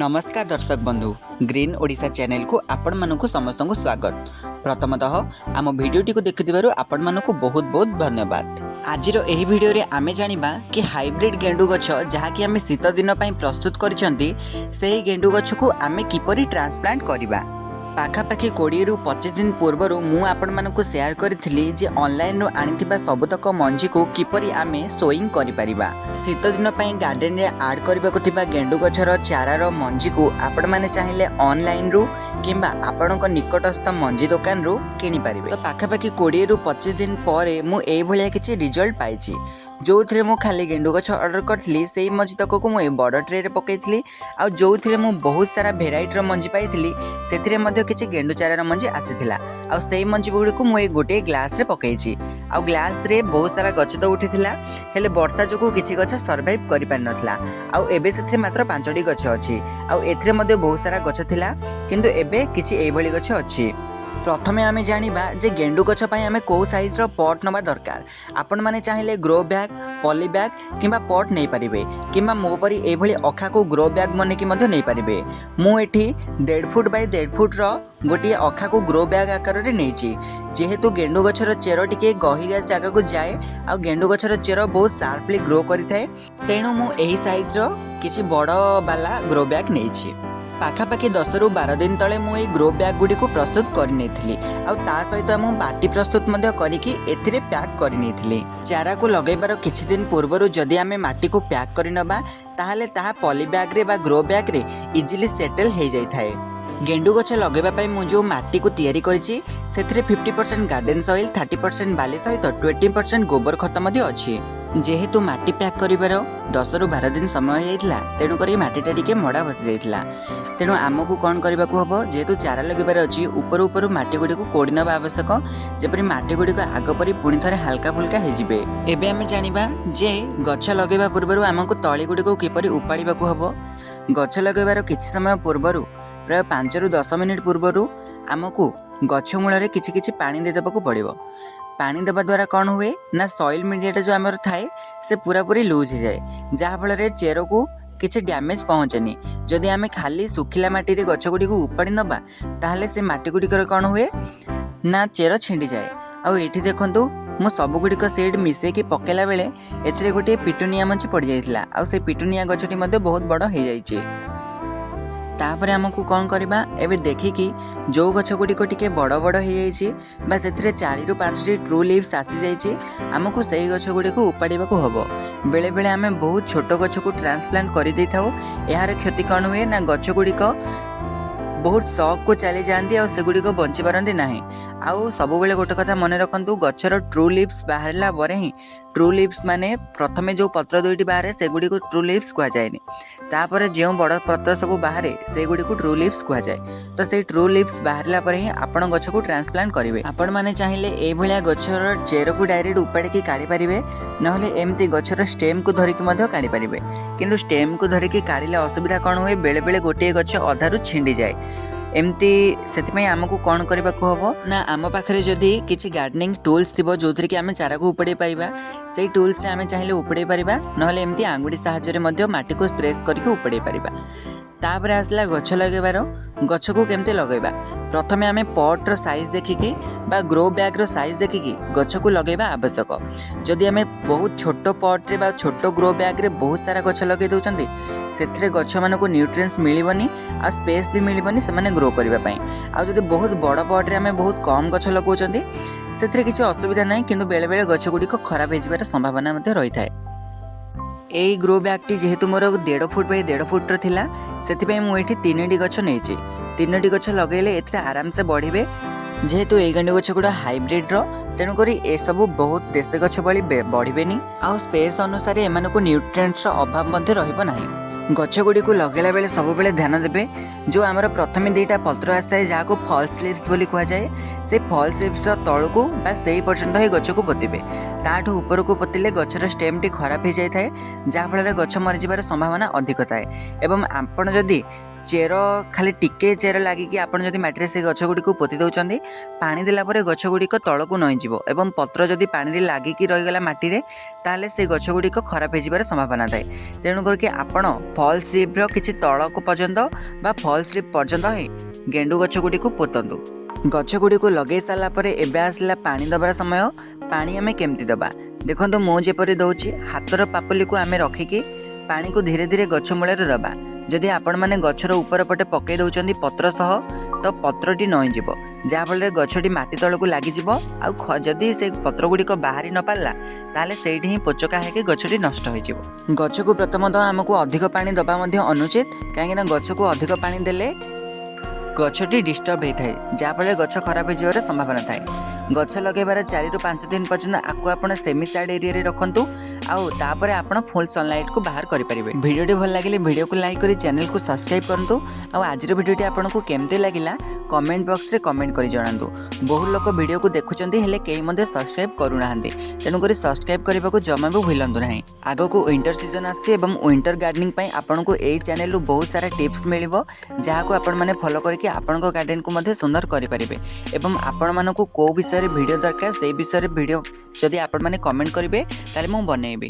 ନମସ୍କାର ଦର୍ଶକ ବନ୍ଧୁ, ଗ୍ରୀନ୍ ଓଡ଼ିଶା ଚ୍ୟାନେଲକୁ ଆପଣମାନଙ୍କୁ ସମସ୍ତଙ୍କୁ ସ୍ୱାଗତ। ପ୍ରଥମତଃ ଆମ ଭିଡ଼ିଓଟିକୁ ଦେଖୁଥିବାରୁ ଆପଣମାନଙ୍କୁ ବହୁତ ବହୁତ ଧନ୍ୟବାଦ। ଆଜିର ଏହି ଭିଡ଼ିଓରେ ଆମେ ଜାଣିବା କି ହାଇବ୍ରିଡ୍ ଗେଣ୍ଡୁ ଗଛ, ଯାହାକି ଆମେ ଶୀତ ଦିନ ପାଇଁ ପ୍ରସ୍ତୁତ କରିଛନ୍ତି, ସେହି ଗେଣ୍ଡୁ ଗଛକୁ ଆମେ କିପରି ଟ୍ରାନ୍ସପ୍ଲାଣ୍ଟ କରିବା। ପାଖାପାଖି 20ରୁ 25 ଦିନ ପୂର୍ବରୁ ମୁଁ ଆପଣମାନଙ୍କୁ ସେୟାର କରିଥିଲି ଯେ ଅନଲାଇନରୁ ଆଣିଥିବା ସବୁତକ ମଞ୍ଜିକୁ କିପରି ଆମେ ସୋଇଂ କରିପାରିବା। ଶୀତ ଦିନ ପାଇଁ ଗାର୍ଡେନରେ ଆଡ଼୍ କରିବାକୁ ଥିବା ଗେଣ୍ଡୁ ଗଛର ଚାରାର ମଞ୍ଜିକୁ ଆପଣମାନେ ଚାହିଁଲେ ଅନଲାଇନରୁ କିମ୍ବା ଆପଣଙ୍କ ନିକଟସ୍ଥ ମଞ୍ଜି ଦୋକାନରୁ କିଣିପାରିବେ। ତ ପାଖାପାଖି 20ରୁ 25 ଦିନ ପରେ ମୁଁ ଏଇଭଳିଆ କିଛି ରିଜଲ୍ଟ ପାଇଛି। ଯେଉଁଥିରେ ମୁଁ ଖାଲି ଗେଣ୍ଡୁ ଗଛ ଅର୍ଡ଼ର କରିଥିଲି, ସେଇ ମଞ୍ଜି ତକକୁ ମୁଁ ଏ ବଡ଼ ଟ୍ରେରେ ପକାଇଥିଲି। ଆଉ ଯେଉଁଥିରେ ମୁଁ ବହୁତ ସାରା ଭେରାଇଟିର ମଞ୍ଜି ପାଇଥିଲି, ସେଥିରେ ମଧ୍ୟ କିଛି ଗେଣ୍ଡୁ ଚାରାର ମଞ୍ଜି ଆସିଥିଲା। ଆଉ ସେଇ ମଞ୍ଜି ଗୁଡ଼ିକୁ ମୁଁ ଏଇ ଗୋଟିଏ ଗ୍ଲାସରେ ପକାଇଛି। ଆଉ ଗ୍ଲାସରେ ବହୁତ ସାରା ଗଛ ତ ଉଠିଥିଲା, ହେଲେ ବର୍ଷା ଯୋଗୁଁ କିଛି ଗଛ ସର୍ଭାଇଭ୍ କରିପାରିନଥିଲା। ଆଉ ଏବେ ସେଥିରେ ମାତ୍ର ପାଞ୍ଚଟି ଗଛ ଅଛି। ଆଉ ଏଥିରେ ମଧ୍ୟ ବହୁତ ସାରା ଗଛ ଥିଲା, କିନ୍ତୁ ଏବେ କିଛି ଏଇଭଳି ଗଛ ଅଛି। ପ୍ରଥମେ ଆମେ ଜାଣିବା ଯେ ଗେଣ୍ଡୁ ଗଛ ପାଇଁ ଆମେ କେଉଁ ସାଇଜ୍ର ପଟ୍ ନେବା ଦରକାର। ଆପଣମାନେ ଚାହିଁଲେ ଗ୍ରୋ ବ୍ୟାଗ୍, ପଲି ବ୍ୟାଗ୍ କିମ୍ବା ପଟ୍ ନେଇପାରିବେ କିମ୍ବା ମୋ ପରି ଏଇଭଳି ଅଖାକୁ ଗ୍ରୋ ବ୍ୟାଗ୍ ବନେଇକି ମଧ୍ୟ ନେଇପାରିବେ। ମୁଁ ଏଠି 1.5 ଫୁଟ ବାଇ 1.5 ଫୁଟର ଗୋଟିଏ ଅଖାକୁ ଗ୍ରୋ ବ୍ୟାଗ୍ ଆକାରରେ ନେଇଛି। ଯେହେତୁ ଗେଣ୍ଡୁ ଗଛର ଚେର ଟିକେ ଗହିରିଆ ଜାଗାକୁ ଯାଏ ଆଉ ଗେଣ୍ଡୁ ଗଛର ଚେର ବହୁତ ସାର୍ପଲି ଗ୍ରୋ କରିଥାଏ, ତେଣୁ ମୁଁ ଏହି ସାଇଜ୍ର କିଛି ବଡ଼ ବାଲା ଗ୍ରୋ ବ୍ୟାଗ୍ ନେଇଛି। ପାଖାପାଖି 10ରୁ 12 ଦିନ ତଳେ ମୁଁ ଏଇ ଗ୍ରୋ ବ୍ୟାଗ୍ ଗୁଡ଼ିକୁ ପ୍ରସ୍ତୁତ କରିନେଇଥିଲି। ଆଉ ତା ସହିତ ମୁଁ ମାଟି ପ୍ରସ୍ତୁତ ମଧ୍ୟ କରିକି ଏଥିରେ ପ୍ୟାକ୍ କରିନେଇଥିଲି। ଚାରାକୁ ଲଗାଇବାର କିଛି ଦିନ ପୂର୍ବରୁ ଯଦି ଆମେ ମାଟିକୁ ପ୍ୟାକ୍ କରିନେବା, ତାହେଲେ ତାହା ପଲି ବ୍ୟାଗ୍ରେ ବା ଗ୍ରୋ ବ୍ୟାଗ୍ରେ ଇଜିଲି ସେଟେଲ୍ ହେଇଯାଇଥାଏ। ଗେଣ୍ଡୁ ଗଛ ଲଗାଇବା ପାଇଁ ମୁଁ ଯେଉଁ ମାଟିକୁ ତିଆରି କରିଛି, ସେଥିରେ 50% ଗାର୍ଡେନ୍ ସଏଲ୍, 30% ବାଲି ସହିତ 20% ଗୋବର ଖତ ମଧ୍ୟ ଅଛି। ଯେହେତୁ ମାଟି ପ୍ୟାକ୍ କରିବାର 10ରୁ 12 ଦିନ ସମୟ ହେଇଯାଇଥିଲା, ତେଣୁକରି ମାଟିଟା ଟିକେ ମଡ଼ା ବସିଯାଇଥିଲା। ତେଣୁ ଆମକୁ କ'ଣ କରିବାକୁ ହେବ? ଯେହେତୁ ଚାରା ଲଗାଇବାର ଅଛି, ଉପରୁ ଉପରୁ ମାଟି ଗୁଡ଼ିକୁ କୋଡ଼ି ନେବା ଆବଶ୍ୟକ, ଯେପରି ମାଟି ଗୁଡ଼ିକ ଆଗ ପରି ପୁଣି ଥରେ ହାଲକା ଫୁଲକା ହେଇଯିବେ। ଏବେ ଆମେ ଜାଣିବା ଯେ ଗଛ ଲଗାଇବା ପୂର୍ବରୁ ଆମକୁ ତଳି ଗୁଡ଼ିକୁ କିପରି ଉପାଡ଼ିବାକୁ ହେବ। ଗଛ ଲଗାଇବାର କିଛି ସମୟ ପୂର୍ବରୁ, ପ୍ରାୟ 5ରୁ 10 ମିନିଟ୍ ପୂର୍ବରୁ ଆମକୁ ଗଛ ମୂଳରେ କିଛି କିଛି ପାଣି ଦେଇଦେବାକୁ ପଡ଼ିବ। ପାଣି ଦେବା ଦ୍ୱାରା କ'ଣ ହୁଏ ନା, ସଏଲ୍ ମିଡ଼ିଆଟା ଯେଉଁ ଆମର ଥାଏ, ସେ ପୁରାପୁରି ଲୁଜ୍ ହେଇଯାଏ, ଯାହାଫଳରେ ଚେରକୁ କିଛି ଡ୍ୟାମେଜ୍ ପହଞ୍ଚେନି। ଯଦି ଆମେ ଖାଲି ଶୁଖିଲା ମାଟିରେ ଗଛ ଗୁଡ଼ିକୁ ଉପାଡ଼ି ନେବା, ତାହେଲେ ସେ ମାଟି ଗୁଡ଼ିକରେ କ'ଣ ହୁଏ ନା, ଚେର ଛିଣ୍ଡିଯାଏ। ଆଉ ଏଇଠି ଦେଖନ୍ତୁ, ମୁଁ ସବୁଗୁଡ଼ିକ ସିଡ୍ ମିଶେଇକି ପକାଇଲା ବେଳେ ଏଥିରେ ଗୋଟିଏ ପିଟୁନିଆ ମଞ୍ଜି ପଡ଼ିଯାଇଥିଲା। ଆଉ ସେ ପିଟୁନିଆ ଗଛଟି ମଧ୍ୟ ବହୁତ ବଡ଼ ହେଇଯାଇଛି। ତାପରେ ଆମକୁ କ'ଣ କରିବା? ଏବେ ଦେଖିକି ଯେଉଁ ଗଛ ଗୁଡ଼ିକ ଟିକେ ବଡ଼ ବଡ଼ ହେଇଯାଇଛି ବା ସେଥିରେ ଚାରିରୁ ପାଞ୍ଚଟି ଟ୍ରୁ ଲିଭ୍ସ ଆସିଯାଇଛି, ଆମକୁ ସେଇ ଗଛ ଗୁଡ଼ିକୁ ଉପାଡ଼ିବାକୁ ହେବ। ବେଳେବେଳେ ଆମେ ବହୁତ ଛୋଟ ଗଛକୁ ଟ୍ରାନ୍ସପ୍ଲାଣ୍ଟ କରିଦେଇଥାଉ। ଏହାର କ୍ଷତି କ'ଣ ହୁଏ ନା, ଗଛ ଗୁଡ଼ିକ ବହୁତ ସକ୍କୁ ଚାଲିଯାଆନ୍ତି ଆଉ ସେଗୁଡ଼ିକ ବଞ୍ଚିପାରନ୍ତି ନାହିଁ। ଆଉ ସବୁବେଳେ ଗୋଟେ କଥା ମନେ ରଖନ୍ତୁ, ଗଛର ଟ୍ରୁ ଲିଭ୍ସ ବାହାରିଲା ପରେ ହିଁ, ଟ୍ରୁ ଲିଭ୍ସ ମାନେ ପ୍ରଥମେ ଯେଉଁ ପତ୍ର ଦୁଇଟି ବାହାରେ, ସେଗୁଡ଼ିକୁ ଟ୍ରୁ ଲିଭ୍ସ କୁହାଯାଏନି। ତାପରେ ଯେଉଁ ବଡ଼ ପତ୍ର ସବୁ ବାହାରେ, ସେଗୁଡ଼ିକୁ ଟ୍ରୁ ଲିଭ୍ସ କୁହାଯାଏ। ତ ସେଇ ଟ୍ରୁ ଲିଭ୍ସ ବାହାରିଲା ପରେ ହିଁ ଆପଣ ଗଛକୁ ଟ୍ରାନ୍ସପ୍ଲାଣ୍ଟ କରିବେ। ଆପଣମାନେ ଚାହିଁଲେ ଏଇଭଳିଆ ଗଛର ଚେରକୁ ଡାଇରେକ୍ଟ ଉପାଡ଼ିକି କାଢ଼ିପାରିବେ, ନହେଲେ ଏମିତି ଗଛର ଷ୍ଟେମ୍କୁ ଧରିକି ମଧ୍ୟ କାଢ଼ିପାରିବେ। କିନ୍ତୁ ଷ୍ଟେମ୍କୁ ଧରିକି କାଢ଼ିଲେ ଅସୁବିଧା କ'ଣ ହୁଏ? ବେଳେବେଳେ ଗୋଟିଏ ଗଛ ଅଧାରୁ ଛିଣ୍ଡିଯାଏ ଏମିତି। ସେଥିପାଇଁ ଆମକୁ କ'ଣ କରିବାକୁ ହେବ ନା, ଆମ ପାଖରେ ଯଦି କିଛି ଗାର୍ଡେନିଂ ଟୁଲ୍ସ ଥିବ, ଯେଉଁଥିରେ କି ଆମେ ଚାରାକୁ ଉପାଡ଼ି ପାରିବା, ସେଇ ଟୁଲ୍ସରେ ଆମେ ଚାହିଁଲେ ଉପାଡ଼ି ପାରିବା, ନହେଲେ ଏମିତି ଆଙ୍ଗୁଠି ସାହାଯ୍ୟରେ ମଧ୍ୟ ମାଟିକୁ ପ୍ରେସ୍ କରିକି ଉପାଡ଼ି ପାରିବା। ତାପରେ ଆସିଲା ଗଛ ଲଗାଇବାର। ଗଛକୁ କେମିତି ଲଗାଇବା? ପ୍ରଥମେ ଆମେ ପଟ୍ର ସାଇଜ୍ ଦେଖିକି ବା ଗ୍ରୋ ବ୍ୟାଗ୍ର ସାଇଜ୍ ଦେଖିକି ଗଛକୁ ଲଗାଇବା ଆବଶ୍ୟକ। ଯଦି ଆମେ ବହୁତ ଛୋଟ ପଟ୍ରେ ବା ଛୋଟ ଗ୍ରୋ ବ୍ୟାଗ୍ରେ ବହୁତ ସାରା ଗଛ ଲଗାଇ ଦେଉଛନ୍ତି, ସେଥିରେ ଗଛମାନଙ୍କୁ ନ୍ୟୁଟ୍ରିଏଣ୍ଟସ୍ ମିଳିବନି ଆଉ ସ୍ପେସ୍ ବି ମିଳିବନି ସେମାନେ ଗ୍ରୋ କରିବା ପାଇଁ। ଆଉ ଯଦି ବହୁତ ବଡ଼ ପଟ୍ରେ ଆମେ ବହୁତ କମ୍ ଗଛ ଲଗାଉଛନ୍ତି, ସେଥିରେ କିଛି ଅସୁବିଧା ନାହିଁ, କିନ୍ତୁ ବେଳେବେଳେ ଗଛ ଗୁଡ଼ିକ ଖରାପ ହେଇଯିବାର ସମ୍ଭାବନା ମଧ୍ୟ ରହିଥାଏ। ଏଇ ଗ୍ରୋ ବ୍ୟାଗ୍ଟି ଯେହେତୁ ମୋର 1.5 ଫୁଟ ବାଇ 1.5 ଫୁଟର ଥିଲା, ସେଥିପାଇଁ ମୁଁ ଏଇଠି ତିନିଟି ଗଛ ନେଇଛି। ତିନୋଟି ଗଛ ଲଗାଇଲେ ଏଥିରେ ଆରାମସେ ବଢ଼ିବେ। ଯେହେତୁ ଏଇ ଗେଣ୍ଡୁ ଗଛ ଗୁଡ଼ା ହାଇବ୍ରିଡ଼ର, ତେଣୁକରି ଏସବୁ ବହୁତ ଦେଶୀ ଗଛ ଭଳି ବଢ଼ିବେନି ଆଉ ସ୍ପେସ୍ ଅନୁସାରେ ଏମାନଙ୍କୁ ନ୍ୟୁଟ୍ରିଏଣ୍ଟସର ଅଭାବ ମଧ୍ୟ ରହିବ ନାହିଁ। ଗଛ ଗୁଡ଼ିକୁ ଲଗାଇଲା ବେଳେ ସବୁବେଳେ ଧ୍ୟାନ ଦେବେ, ଯେଉଁ ଆମର ପ୍ରଥମେ ଦୁଇଟା ପତ୍ର ଆସିଥାଏ, ଯାହାକୁ ଫଲ୍ସ ଲିଭ୍ସ ବୋଲି କୁହାଯାଏ, ସେ ଫଲ୍ସ ଲିଭ୍ସର ତଳକୁ ବା ସେଇ ପର୍ଯ୍ୟନ୍ତ ହିଁ ଗଛକୁ ପୋତିବେ। ତାଠୁ ଉପରକୁ ପୋତିଲେ ଗଛର ଷ୍ଟେମ୍ଟି ଖରାପ ହେଇଯାଇଥାଏ, ଯାହାଫଳରେ ଗଛ ମରିଯିବାର ସମ୍ଭାବନା ଅଧିକ ଥାଏ। ଏବଂ ଆପଣ ଯଦି ଚେର ଖାଲି ଟିକେ ଚେର ଲାଗିକି ଆପଣ ଯଦି ମାଟିରେ ସେ ଗଛ ଗୁଡ଼ିକୁ ପୋତି ଦେଉଛନ୍ତି, ପାଣି ଦେଲା ପରେ ଗଛ ଗୁଡ଼ିକ ତଳକୁ ନଇଁଯିବ ଏବଂ ପତ୍ର ଯଦି ପାଣିରେ ଲାଗିକି ରହିଗଲା ମାଟିରେ, ତାହେଲେ ସେ ଗଛ ଗୁଡ଼ିକ ଖରାପ ହେଇଯିବାର ସମ୍ଭାବନା ଥାଏ। ତେଣୁ କରିକି ଆପଣ ଫଲ୍ସ ଲିଫ୍ର କିଛି ତଳକୁ ପର୍ଯ୍ୟନ୍ତ ବା ଫଲ୍ସ ଲିଫ୍ ପର୍ଯ୍ୟନ୍ତ ହିଁ ଗେଣ୍ଡୁ ଗଛ ଗୁଡ଼ିକୁ ପୋତନ୍ତୁ। ଗଛ ଗୁଡ଼ିକୁ ଲଗେଇ ସାରିଲା ପରେ ଏବେ ଆସିଲା ପାଣି ଦେବାର ସମୟ। ପାଣି ଆମେ କେମିତି ଦେବା? ଦେଖନ୍ତୁ, ମୁଁ ଯେପରି ଦେଉଛି, ହାତର ପାପୁଲିକୁ ଆମେ ରଖିକି ପାଣିକୁ ଧୀରେ ଧୀରେ ଗଛ ମୂଳରେ ଦେବା। ଯଦି ଆପଣମାନେ ଗଛର ଉପର ପଟେ ପକାଇ ଦେଉଛନ୍ତି ପତ୍ର ସହ, ତ ପତ୍ରଟି ନଇଁଯିବ, ଯାହାଫଳରେ ଗଛଟି ମାଟି ତଳକୁ ଲାଗିଯିବ। ଆଉ ଯଦି ସେ ପତ୍ର ଗୁଡ଼ିକ ବାହାରି ନ ପାରିଲା, ତାହେଲେ ସେଇଠି ହିଁ ପୋଚକା ହେଇକି ଗଛଟି ନଷ୍ଟ ହୋଇଯିବ। ଗଛକୁ ପ୍ରଥମତଃ ଆମକୁ ଅଧିକ ପାଣି ଦେବା ମଧ୍ୟ ଅନୁଚିତ, କାହିଁକିନା ଗଛକୁ ଅଧିକ ପାଣି ଦେଲେ ଗଛଟି ଡିଷ୍ଟର୍ବ ହେଇଥାଏ, ଯାହାଫଳରେ ଗଛ ଖରାପ ହେଇଯିବାର ସମ୍ଭାବନା ଥାଏ। ଗଛ ଲଗାଇବାର 4ରୁ 5 ଦିନ ପର୍ଯ୍ୟନ୍ତ ଆକୁ ଆପଣ ସେମି ସେଡ୍ ଏରିଆରେ ରଖନ୍ତୁ ଆଉ ତାପରେ ଆପଣ ଫୁଲ୍ ସନଲାଇଟ୍କୁ ବାହାର କରିପାରିବେ। ଭିଡ଼ିଓଟି ଭଲ ଲାଗିଲେ ଭିଡ଼ିଓକୁ ଲାଇକ୍ କରି ଚ୍ୟାନେଲକୁ ସବସ୍କ୍ରାଇବ୍ କରନ୍ତୁ। ଆଉ ଆଜିର ଭିଡ଼ିଓଟି ଆପଣଙ୍କୁ କେମିତି ଲାଗିଲା, କମେଣ୍ଟ ବକ୍ସରେ କମେଣ୍ଟ କରି ଜଣାନ୍ତୁ। ବହୁତ ଲୋକ ଭିଡ଼ିଓକୁ ଦେଖୁଛନ୍ତି, ହେଲେ କେହି ମଧ୍ୟ ସବସ୍କ୍ରାଇବ୍ କରୁନାହାନ୍ତି। ତେଣୁକରି ସବସ୍କ୍ରାଇବ୍ କରିବାକୁ ଜମା ବି ଭୁଲନ୍ତୁ ନାହିଁ। ଆଗକୁ ୱିଣ୍ଟର ସିଜନ୍ ଆସୁଛି ଏବଂ ୱିଣ୍ଟର ଗାର୍ଡେନିଂ ପାଇଁ ଆପଣଙ୍କୁ ଏଇ ଚ୍ୟାନେଲରୁ ବହୁତ ସାରା ଟିପ୍ସ ମିଳିବ, ଯାହାକୁ ଆପଣମାନେ ଫଲୋ କରିକି ଆପଣଙ୍କ ଗାର୍ଡେନକୁ ମଧ୍ୟ ସୁନ୍ଦର କରିପାରିବେ। ଏବଂ ଆପଣମାନଙ୍କୁ କେଉଁ ବିଷୟରେ ଭିଡ଼ିଓ ଦରକାର, ସେଇ ବିଷୟରେ ଭିଡ଼ିଓ ଯଦି ଆପଣମାନେ କମେଣ୍ଟ କରିବେ, ତାହେଲେ ମୁଁ ବନେଇବି।